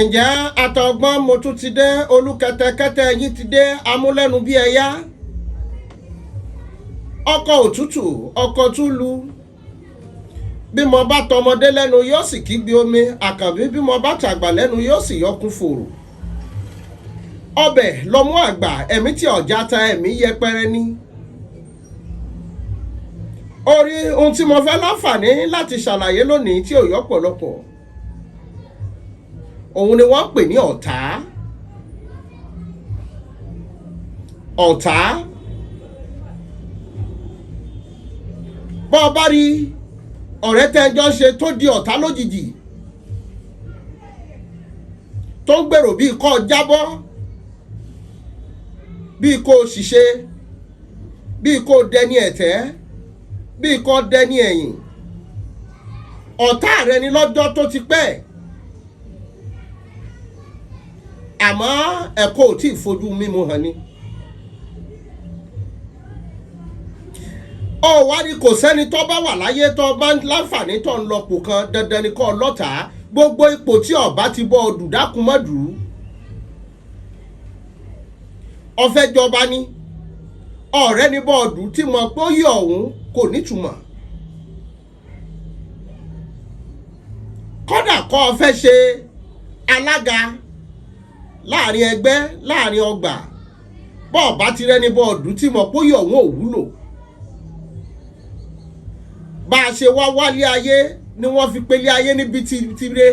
Ǹjẹ́ àtọ̀gbọ́n mo tún ti dé, olùkẹ́tẹ́kẹ́tẹ́ yín ti dé, amúlẹ́nu bí ẹyá. Ọkọ̀ òtútù ọkọ̀ túlù. Bí mo bá tọmọdé lẹ́nu yóò sì kígbe omi, àkànbí bí mo bá tàgbà lẹ́nu yóò sì yọkun fòrò. Ọbẹ̀ lọmú àgbà, ẹ̀mí tí ọ̀já ta ẹ̀mí yẹpẹrẹ ni. Orí ohun tí mo fẹ́ láǹfààní láti ṣàlàyé lónìí tí ò yọ pọ̀lọpọ̀, òun ni wọ́n ń pè ní ọ̀tá. Ọ̀tá. Bọ́ ọ bá rí ọ̀rẹ́ tẹ́ ẹ jọ ń ṣe tó di ọ̀tá lójijì, tó ń gbèrò bíi kó jábọ́, bíi kó ṣìṣe, bíi kó dẹni ẹ̀tẹ́, bíi kó dẹni ẹ̀yìn. Ọ̀tá rẹ ni lọ́jọ́ tó ti pẹ́. Àmọ́ ẹ̀kọ́ ò tí ì fojú mímu hàn ni. Ó wá ní kò sẹ́ni tó bá wà láyé tó bá ń láǹfààní tó ń lọ pò kan, dandan ni kó lọ́tàá. Gbogbo ipò tí ọba ti bọ́ ọdù dákun mọ́ dù ú. Ó fẹ́ jọba ni. Ọ̀rẹ́ ni bọ́ ọdù tí mọ̀ pé ó yẹ ọ̀hún kò nítumọ̀. Kódà kó o fẹ́ ṣe alága láàrin ẹgbẹ́, láàrin ọgbà, bọ́ ọba ti rẹ́ni bọ́ ọdù tí mọ̀ pé ó yẹ ọ̀hún ò wúlò. Bá a ṣe wá wálé ayé ni wọ́n fi pélé ayé níbi tí ré.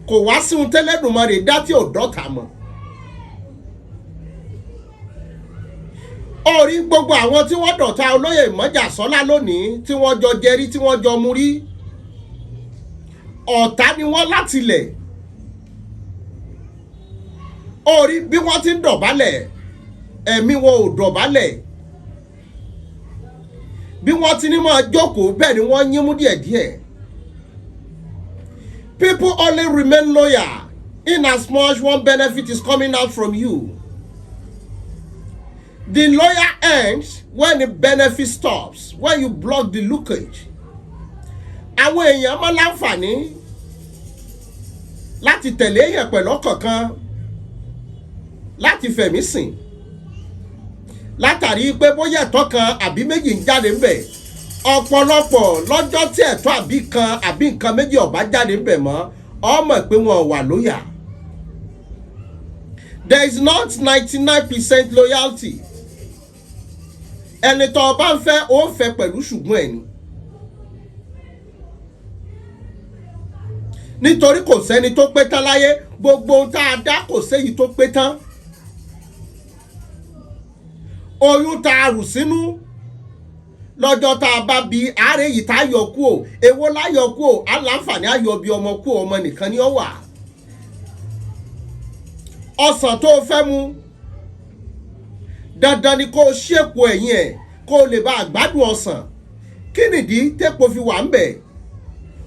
Kò wá sí ohun tẹ́lẹ̀dùmarè dá tí ò dọ́ta mọ̀. Ó rí gbogbo àwọn tí wọ́n dọ̀tá olóyè Mọ́jàsọ́lá lónìí tí wọ́n jọ jẹrí tí wọ́n jọ mu rí. Ọ̀tá ni wọ́n látilẹ̀. Ó rí bí wọ́n ti ń dọ̀bálẹ̀, ẹ̀mí wọn ò dọ̀bálẹ̀. Bí wọ́n ti ní máa jókòó bẹ́ẹ̀ ni wọ́n yín mú díẹ̀díẹ̀. People only remain loyal in as much one benefit is coming out from you. The loyal ends when the benefit stops, when you block the leakage. Àwọn èèyàn máa láǹfààní láti tẹ̀lé èèyàn pẹ̀lú ọkàn kan, láti fẹ̀mí sìn, látàrí pé bóyá ẹ̀tọ́ kan àbí méjì ń jáde ńbẹ̀. Ọ̀pọ̀lọpọ̀ lọ́jọ́ tí ẹ̀tọ́ àbí kan àbí nǹkan méjì ò bá jáde ńbẹ̀ mọ́, ó mọ̀ pé wọn ò wà lóyà. There is not 99% loyalty. Ẹni tó o bá ń fẹ́, ó ń fẹ́ pẹ̀lú ṣùgbọ́n ẹni. Nítorí kò sẹ́ni tó pé tán láyé, gbogbo ohun tá a dá kò séyìí tó pé tán. Oyún tá a rù sínú lọ́jọ́ tá a bá bí àárẹ̀ yìí tá a yọ kú o, èwo lá yọ kú o, á láǹfààní á yọ bí ọmọ kú o, ọmọ nìkan ni ó wà. Ọsàn tó o fẹ́ mu, dandan ni kó o ṣèpò ẹ̀yìn ẹ̀ kó o lè bá àgbádùn ọsàn. Kí nìdí tépo fi wà ń bẹ̀?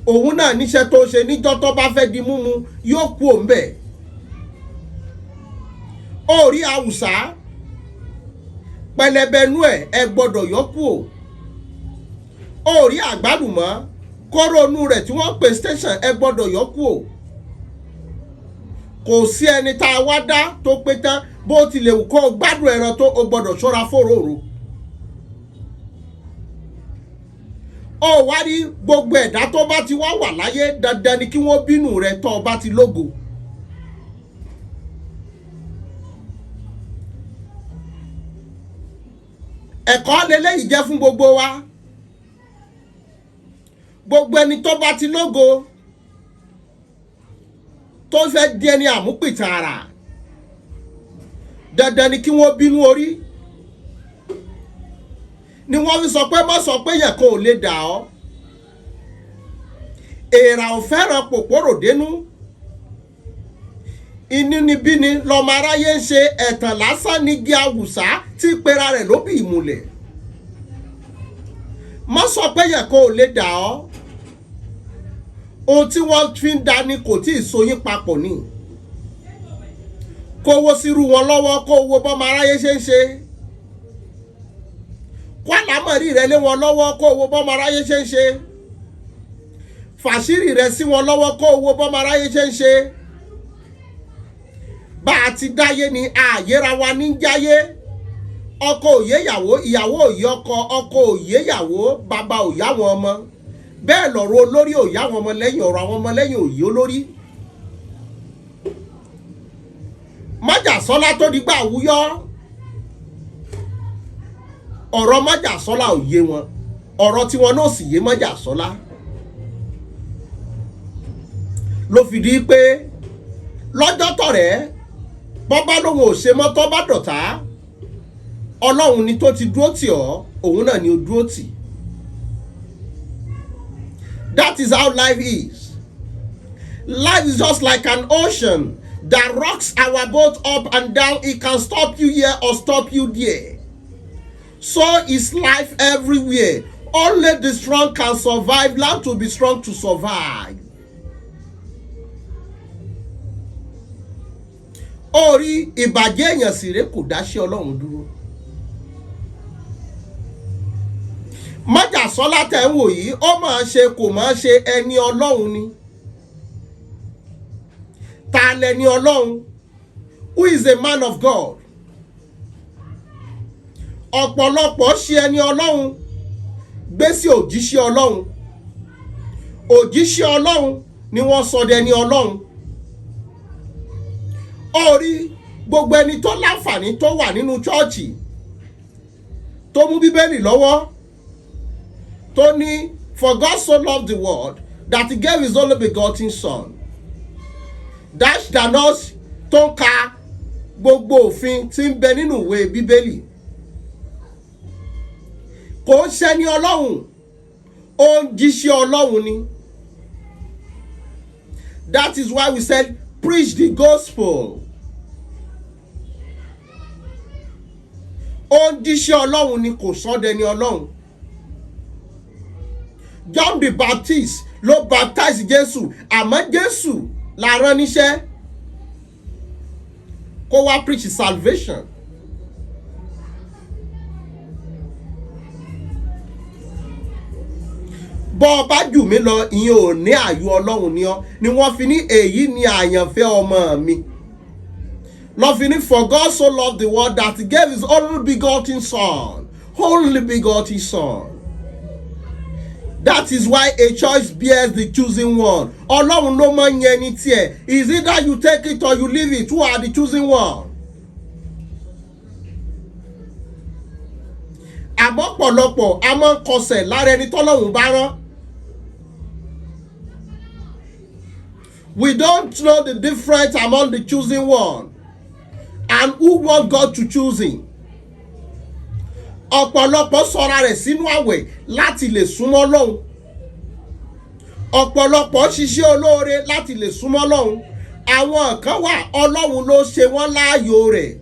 Òun náà níṣẹ́ tó ṣe níjọ́ tó bá fẹ́ di múmu yóò kú òun bẹ̀. Ó rí awùsá pẹlẹbẹnú ẹ ẹ gbọ́dọ̀ yọ kú o. Ó rí àgbálùmọ́ kóró inú rẹ̀ tí wọ́n pè station ẹ gbọ́dọ̀ yọ kú o. Kò sí ẹni tá a wá dá tó pé tán, bó tilẹ̀ wù kó o gbádùn ẹran tó o gbọ́dọ̀ ṣọ́ra fòròrò. Ó wá rí gbogbo ẹ̀dá tó bá ti wá wà láyé, dandan ni kí wọ́n bínú rẹ tó o bá ti lógo. Ẹ̀kọ́ leléyìí jẹ́ fún gbogbo wa. Gbogbo ẹni tó bá ti lógo tó fẹ́ di ẹni àmúpìtàrà, dandan ni kí wọ́n bínú orí. Ni wọ́n fi sọ pé má sọ pé yẹn kò lè dà ọ́. Èèrà ò fẹ́ràn pòpòrò dénú. Inúnibíni lọmọ aráyé ń ṣe, ẹ̀tàn lásán ní igi awùsá tí pera rẹ̀ ló bí ìmùlẹ̀. Má sọ pé yẹn kò lè dà ọ́. Ohun tí wọ́n fi ń dání kò tí ì so yín papọ̀ ni. Kó owó sírú wọn lọ́wọ́, kó owó bọ́mọ aráyé ṣe ń ṣe. Kó àlámọ̀rí rẹ lé wọn lọ́wọ́, kó owó bọ́mọ aráyé ṣe ń ṣe. Fàṣírí rẹ sí wọn lọ́wọ́ kó owó bọ́mọ aráyé ṣe ń ṣe. Bá a ti dáyé ni àyèrà wa ní jáyé. Ọkọ òye ìyàwó, ìyàwó òye ọkọ, ọkọ òye ìyàwó, bàbá òye àwọn ọmọ. Bẹ́ẹ̀ lọ̀rọ̀ olórí òye àwọn ọmọ lẹ́yìn, ọ̀rọ̀ àwọn ọmọ lẹ́yìn òye olórí. Májàsọ́lá tó di gbà wúyọ́, ọ̀rọ̀ Májàsọ́lá ò yé wọn, ọ̀rọ̀ tiwọn náà sì yé Májàsọ́lá. Ló fi di pé lọ́jọ́ tọ̀rẹ́ bọ́bá lòun ò ṣe mọ́, tọ́ bá dọ̀tá, Ọlọ́run ni tó ti dúró tì ọ́, òun náà ni ó dúró tì. That is how life is. Life is just like an ocean that rocks our boat up and down. It can stop you here or stop you there. So is life everywhere. Only the strong can survive. Learn to be strong to survive. Orí ìbàjẹ́ èèyàn sì rè, kò dáṣẹ́ Ọlọ́run dúró. Májàsọ́lá tẹ̀ ń wò yìí, ó máa ṣe kò máa ṣe, ẹni Ọlọ́run ni. Ta lẹni Ọlọ́run? Who is a man of God? Ọ̀pọ̀lọpọ̀ ṣe ẹni Ọlọ́run gbé sí òjíṣẹ́ Ọlọ́run. Òjíṣẹ́ Ọlọ́run ni wọ́n sọ dẹni Ọlọ́run. Orí gbogbo ẹni tó láǹfààní tó wà nínú chọ́ọ̀chì tó mú Bíbélì lọ́wọ́ tó ní, "For God so loved the world that he gave his only begotten son," dash danos, tó ń ka gbogbo òfin tí ń bẹ nínú ìwé Bíbélì, kò ń ṣẹni Ọlọ́run, ó ń jíṣẹ́ Ọlọ́run ni. That is why we said preach the gospel. Ó ń jíṣẹ́ Ọlọ́run ni, kò sọ dẹni Ọlọ́run. John the Baptist ló baptize Jésù, àmọ́ Jésù la rán níṣẹ́ kó wá preach salvation. Bọ́ ọ bá jù mí lọ, ìyẹn ò ní ààyò Ọlọ́run ni ọ́, ni wọ́n fi ní èyí ni àyànfẹ́ ọmọ mi. Lọ́ fi ní, "For God so loved the world that he gave his only begotten son." Only begotten son. That is why a choice bears the choosing one. Ọlọ́run ló máa ń yẹn ní tiẹ̀. Is either you take it or you leave it. Who are the choosing one? Àmọ́ pọ̀lọpọ̀ a máa ń kọsẹ̀ lára ẹni tọ́lọ́run bá rán. We don't know the difference among the choosing one and who want God to choose him. Ọ̀pọ̀lọpọ̀ sọra rẹ̀ sínú àwẹ̀ láti lè súnmọ́ Ọlọ́run. Ọ̀pọ̀lọpọ̀ ṣiṣẹ́ olóore láti lè súnmọ́ Ọlọ́run. Àwọn kan wà, Ọlọ́run ló ṣe wọ́n láàyò rẹ̀.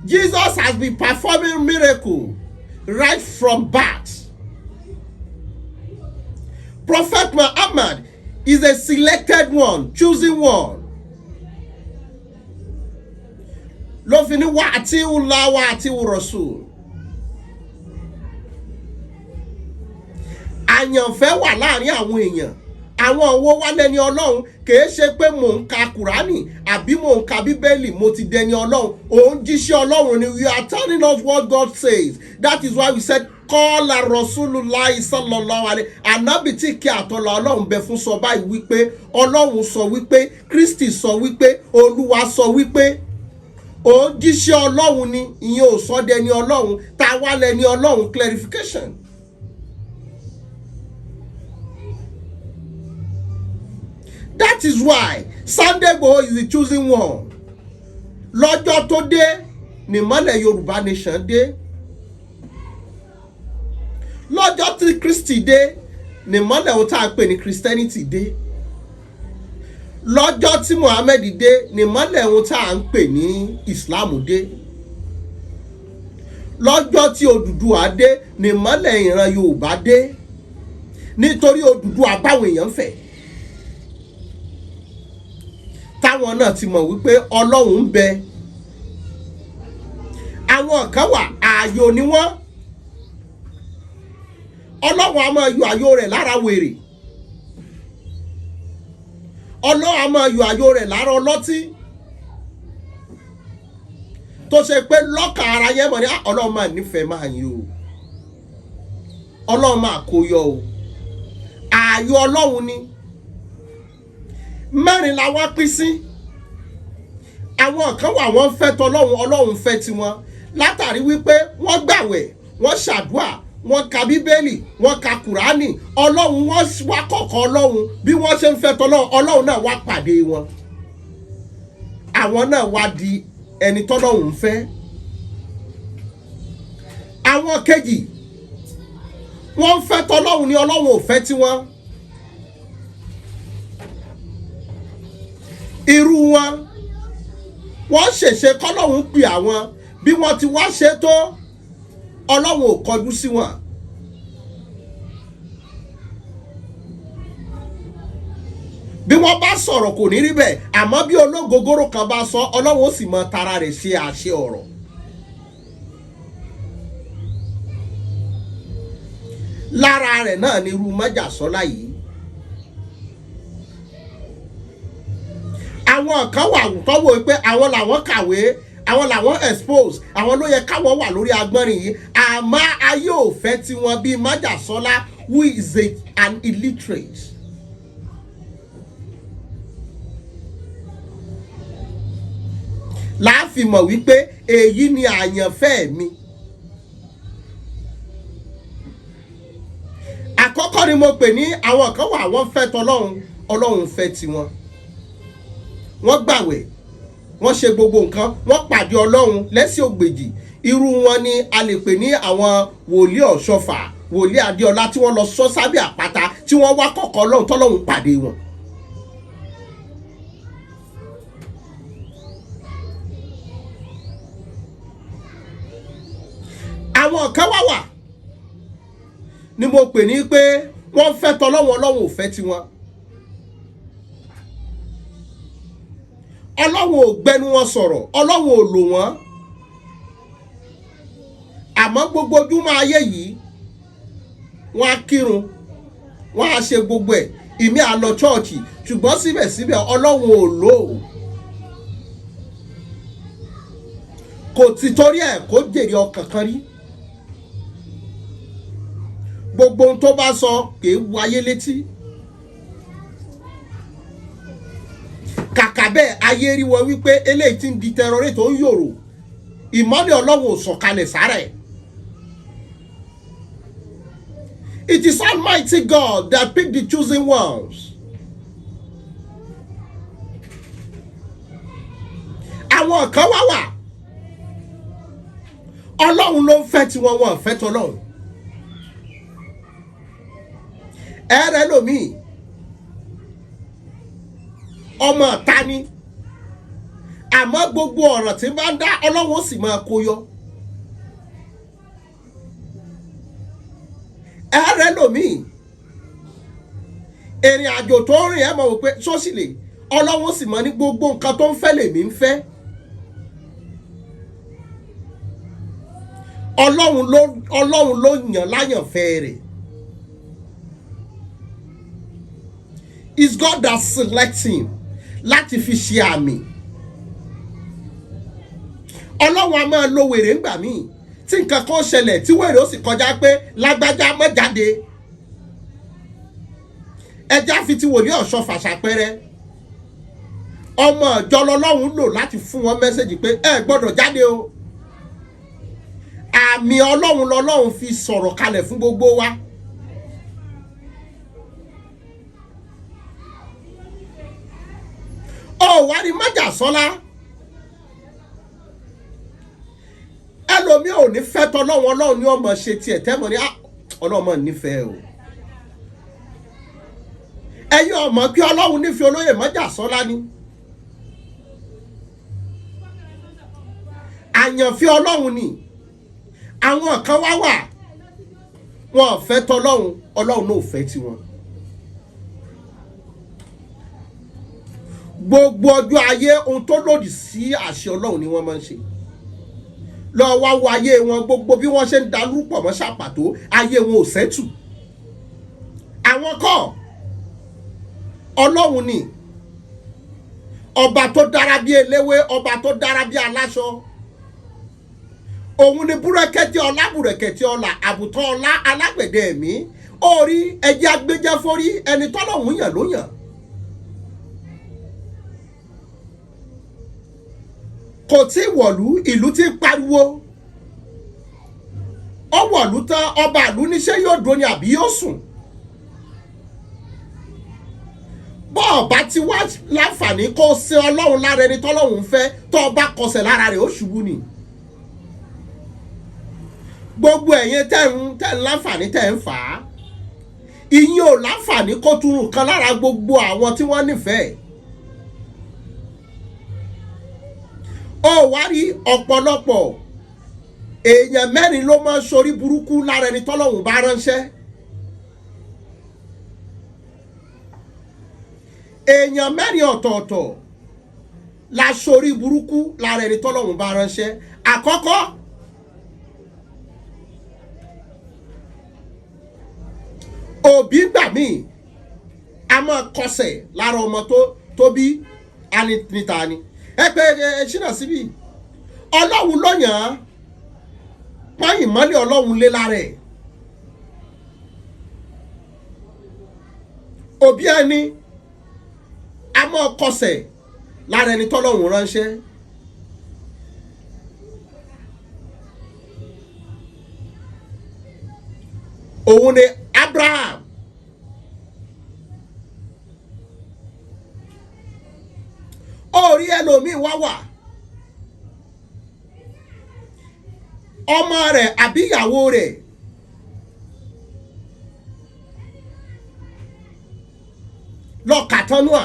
Jesus has been performing miracle right from birth. Prophet Muhammad is a selected one, choosing one. Ló fi ní wá àti ńlá wá àti Rasul. Àyànfẹ́ wà láàrin àwọn èèyàn. Àwọn owó wá lẹ́ni Ọlọ́run. Kìí ṣe pé mò ń ka Kùránì àbí mò ń ka Bíbélì mo ti dẹni Ọlọ́run. Òun jíṣẹ́ Ọlọ́run ni. We are telling us what God says. That is why we said kọ́lá Rasulullahi sallallahu alaihi. Ànábì tí kí àtọ́lá Ọlọ́run bẹ fún sọ báyìí wípé Ọlọ́run sọ wípé Kristi sọ wípé Olúwa sọ wípé. Òun jíṣẹ́ Ọlọ́run ni, ìyẹn ò sọ dẹni Ọlọ́run. Ta wá lẹni Ọlọ́run? Clarification. That is why Sunday Igboho is the choosing one. Lọ́jọ́ tó dé nìmọ́lẹ̀ Yorùbá nation dé. Lọ́jọ́ tí Kristi dé nìmọ́lẹ̀ ohun tá a pè ní Christianity dé. Lọ́jọ́ tí Muhammad dé nìmọ́lẹ̀ ohun tá a ń pè ní Islam dé. Lọ́jọ́ tí Odùduwà dé nìmọ́lẹ̀ ìran Yorùbá dé. Nítorí Odùduwà báwọn èèyàn fẹ́. Táwọn náà ti mọ̀ wípé Ọlọ́run ń bẹ. Àwọn kan wà, ààyò ni wọ́n. Ọlọ́run a máa yọ àyò rẹ̀ lára wèrè. Ọlọ́run a máa yọ àyò rẹ̀ lára ọlọ́tí tó ṣe pé lọ́kàn ara yẹn mọ̀ ní, "Ah, Ọlọ́run máa nífẹ̀ẹ́ máa yín o, Ọlọ́run máa kó yọ o." Ààyò Ọlọ́run ni. Mẹ́rin la wá pín sí. Àwọn kan wà, wọ́n fẹ́ tọlọ́run, Ọlọ́run fẹ́ tiwọn, látàrí wípé wọ́n gbàwẹ̀, wọ́n ṣàdúà, wọ́n ka Bíbélì, wọ́n ka Kùránì. Ọlọ́run, wọ́n wá kọ̀kọ̀ Ọlọ́run. Bí wọ́n ṣe ń fẹ́ tọlọ́run, Ọlọ́run náà wá pàdé wọn. Àwọn náà wá di ẹni tọ́lọ́run ń fẹ́. Àwọn kejì, wọ́n ń fẹ́ tọlọ́run ni, Ọlọ́run ò fẹ́ tiwọn. Irú wọn, wọ́n ṣèṣe kọ́lọ́run pè àwọn. Bí wọ́n ti wá ṣe tó, Ọlọ́run ò kọjú sí wọn. Bí wọ́n bá sọ̀rọ̀, kò ní rí bẹ́ẹ̀. Àmọ́ bí ológogoro kan bá sọ, Ọlọ́run ó sì mọ tara rẹ̀ ṣe àṣẹ ọ̀rọ̀. Lára rẹ̀ náà ni irú májàsọ́lá yìí. Àwọn kan wà tọ́wọ́ pé àwọn làwọn kàwé, àwọn làwọn expose, àwọn ló yẹ káwọn wà lórí agbọ́nrin yìí, àmọ́ ayé ò fẹ́ tiwọn, bíi májàsọ́lá, who is an illiterate. Láàfin mọ̀ wípé èyí ni àyànfẹ́ mi. Àkọ́kọ́ ni mo pè ní àwọn kan wà, wọ́n fẹ́ tọlọ́run, Ọlọ́run fẹ́ tiwọn. Wọ́n gbàwẹ̀, wọ́n ṣe gbogbo nǹkan, wọ́n pàdé Ọlọ́run lẹ́sìn ògbèjì. Irú wọn ni a lè pè ní àwọn wòlíì Ọ̀ṣọ́fà, wòlíì Adéọlá, tí wọ́n lọ sọ sábẹ́ àpáta, tí wọ́n wá kọ̀kọ̀ Ọlọ́run, tọ́lọ́run pàdé wọn. Àwọn kan wá wà ni mo pè ní pé wọ́n fẹ́ tọlọ́run, Ọlọ́run ò fẹ́ tiwọn. Ọlọ́run ò gbẹnu wọn sọ̀rọ̀, Ọlọ́run ò lò wọ́n, àmọ́ gbogbo ojúmọ́ ayé yìí, wọ́n á kírun, wọ́n á ṣe gbogbo ẹ̀, ìmí á lọ chọ́ọ̀chì, ṣùgbọ́n síbẹ̀síbẹ̀ Ọlọ́run ò lò ó. Kò ti torí ẹ̀ kó jèrè ọkàn kan rí. Gbogbo ohun tó bá sọ kì í wáyé létí. Kàkà bẹ́ẹ̀, ayé rí wọn wípé eléyìí ti ń di terrorist tó ń yòrò. Ìmọ́lẹ̀ Ọlọ́run ò sọ̀kalẹ̀ sára ẹ̀. It is Almighty God that picked the chosen ones. Àwọn kan wá wà, Ọlọ́run ló ń fẹ́ tiwọn, wọn fẹ́ tọlọ́run. Ẹ̀rẹ́ lomi, ọmọ ọ̀ta ni, àmọ́ gbogbo ọ̀rọ̀ tí bá ń dá, Ọlọ́run ó sì máa kó yọ. Ẹ̀rẹ́ lomi, ìrìn àjò tó ń rìn, ẹ̀ mọ̀ wò pé sọ́sì lè, Ọlọ́run ó sì mọ̀ ní gbogbo nǹkan tó ń fẹ́ lèmi ń fẹ́. Ọlọ́run ló yàn láyànfẹ́ rẹ̀. It's God that selects him láti fi ṣe àmì. Ọlọ́run a máa lo wèrè ńgbà míì, tí nǹkan kan ṣẹlẹ̀, tí wèrè ó sì kọjá pé lágbájá má jáde. Ẹja fi ti wòlíì Ọ̀ṣọ́fà ṣàpẹrẹ. Ọmọ ìjọ lọ́lọ́run lò láti fún wọn message pé ẹ gbọ́dọ̀ jáde o. Àmì Ọlọ́run lọ́lọ́run fi sọ̀rọ̀ kalẹ̀ fún gbogbo wa. Ó wá ní májàsọ́lá, ẹlòmíì ò ní fẹ́ tọ́lọ́run, Ọlọ́run ní ọmọ ṣe tiẹ̀ tẹ́mọ̀ ní Ọlọ́run mọ̀ nífẹ̀ẹ́ o. Ẹ̀yin ọmọ kí Ọlọ́run nífẹ̀ẹ́ olóyè májàsọ́lá ni. Àyànfẹ́ Ọlọ́run ni. Àwọn kan wá wà, wọn ò fẹ́ tọlọ́run, Ọlọ́run náà ò fẹ́ tiwọn. Gbogbo ọjọ́ ayé, ohun tó lòdì sí àṣẹ Ọlọ́run ni wọ́n máa ń ṣe. Lọ wá wo ayé wọn, gbogbo bí wọ́n ṣe ń dalúpọ̀ mọ́ ṣàpàtó, ayé wọn ò settle. Àwọn kọ́, Ọlọ́run ni, ọba tó dára bí eléwé, ọba tó dára bí aláṣọ. Òun ni búrẹ́kẹ́tì ọlá, búrẹ́kẹ́tì ọlá, àbùtán ọlá, alágbẹ̀dẹ ẹ̀mí orí ẹjẹ́ agbẹ́jẹ́ forí. Ẹni tọ́lọ́hún yàn ló yàn. Kò tí wọ̀lú, ìlú ti pariwo. Ó wọ̀lú tán, ọba ìlú níṣẹ́ yóò dúró ni àbí yóò sùn? Bọ́ọ̀ bá ti wá láǹfààní kó o ṣe Ọlọ́run lára ẹni tọ́lọ́run ń fẹ́, tó o bá kọsẹ̀ lára rẹ̀, ó ṣubú ni. Gbogbo ẹ̀yin tẹ́ ń láǹfààní, tẹ́ ń fà á, ìyín ò láǹfààní kó tún nǹkan lára gbogbo àwọn tí wọ́n nífẹ̀ẹ́. Ó wá rí ọ̀pọ̀lọpọ̀ èèyàn mẹ́rin ló máa ń sorí burúkú lára ẹni tọ́lọ́hún bá ránṣẹ́. Èèyàn mẹ́rin ọ̀tọ̀ọ̀tọ̀ la sorí burúkú lára ẹni tọ́lọ́hún bá ránṣẹ́. Àkọ́kọ́, òbí gbà míì a máa kọsẹ̀ lára ọmọ tó bí níta ni ẹ pé ẹ ṣínà síbí. Ọlọ́run ló yàn án, pọ́n ìmọ́lẹ̀ Ọlọ́run lé lára ẹ̀. Òbí ẹni a máa kọsẹ̀ lára ẹni tọ́lọ́run ránṣẹ́. Òun ni Abraham. Orí ẹlòmíì wá wà, ọmọ rẹ̀ àbí ìyàwó rẹ̀ lọ kàtánúà,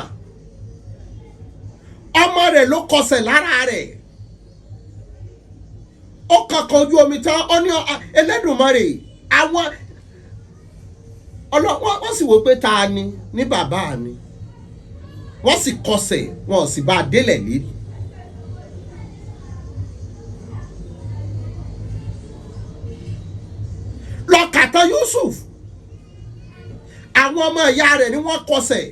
ọmọ rẹ̀ ló kọsẹ̀ lára rẹ̀. Ó kankan ojú omi tán, ó ní Ẹlẹ́dùmarè àwọn ọlọ́wọ́. Wọ́n sì wò pé ta ni ní bàbá mi, wọ́n sì kọsẹ̀, wọn sì bá a délẹ̀ lérí. Lọ́kàtà Yusuf, àwọn ọmọ ìyá rẹ̀ ni wọ́n kọsẹ̀.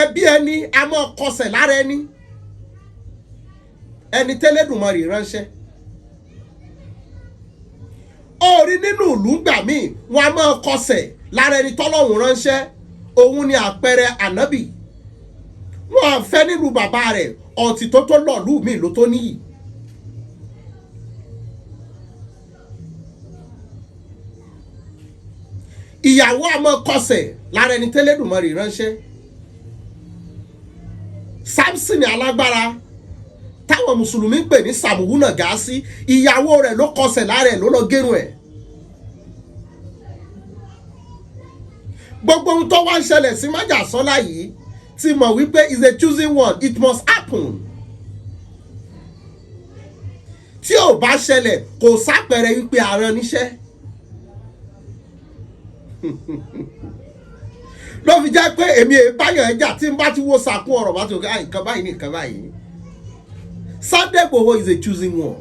Ẹbí ẹni a máa kọsẹ̀ lára ẹni, ẹni tẹ́lẹ̀dùmarè ránṣẹ́. Orí nínú ìlú gbà míì, wọn a máa kọsẹ̀ lára ẹni tọ́lọ́hún ránṣẹ́. Òun ni àpẹẹrẹ ànábì. Wọn à fẹ́ nílùú bàbá rẹ̀, ọ̀tí tó tó lọ́ọ̀lù míì ló tó níyì. Ìyàwó a máa kọsẹ̀ lára ẹni tẹ́lẹ̀dùmarè ránṣẹ́. Samson alágbára táwọn mùsùlùmí ń pè ní Sàmùwúnà Gáàsì, ìyàwó rẹ̀ ló kọsẹ̀ lára ẹ̀, ló lọ gérun ẹ̀. Gbogbo ohun tó wá ń ṣẹlẹ̀ sí Májàsọ́lá yìí ti mọ̀ wípé is a choosing one, it must happen. Tí ò bá ṣẹlẹ̀, kò sápẹrẹ wípé aràn níṣẹ́. Ló fi jẹ́ pé èmi èé báyọ̀ ẹja tí n bá ti wo sàkún ọ̀rọ̀ bá ti wò, nǹkan báyìí ní nǹkan báyìí. Sunday Igboho is a choosing one.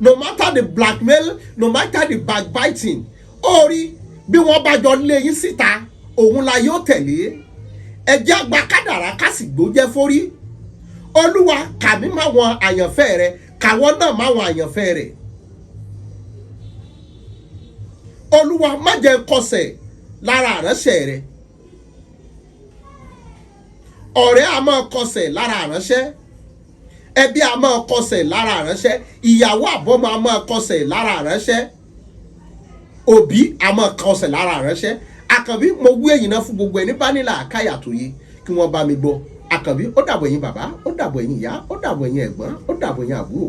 No matter the blackmail, no matter the backbiting, orí bí wọ́n bá jọ lé yín síta, òun la yóò tẹ̀lé. Ẹjẹ́ àgbà kádàrá ká sì gbójẹ́ forí. Olúwa, kàmí máwọn àyànfẹ́ rẹ, kàwọn náà máwọn àyànfẹ́ rẹ. Olúwa, má jẹ́ kọsẹ̀ lára àránṣẹ́ rẹ. Ọ̀rẹ́ a máa kọsẹ̀ lára àránṣẹ́, ẹbí a máa kọsẹ̀ lára àránṣẹ́, ìyàwó àbọ́mọ a máa kọsẹ̀ lára àránṣẹ́, òbí a máa kọsẹ̀ lára àránṣẹ́. Àkànbí, mo wí èyí náà fún gbogbo ẹni bá nílà àkáyà tó yé kí wọ́n bá mi gbọ́. Àkànbí, ó dàbọ̀. Ẹ̀yin bàbá, ó dàbọ̀. Ẹ̀yin ìyá, ó dàbọ̀. Ẹ̀yin ẹ̀gbọ́n, ó dàbọ̀. Ẹ̀yin àbúrò.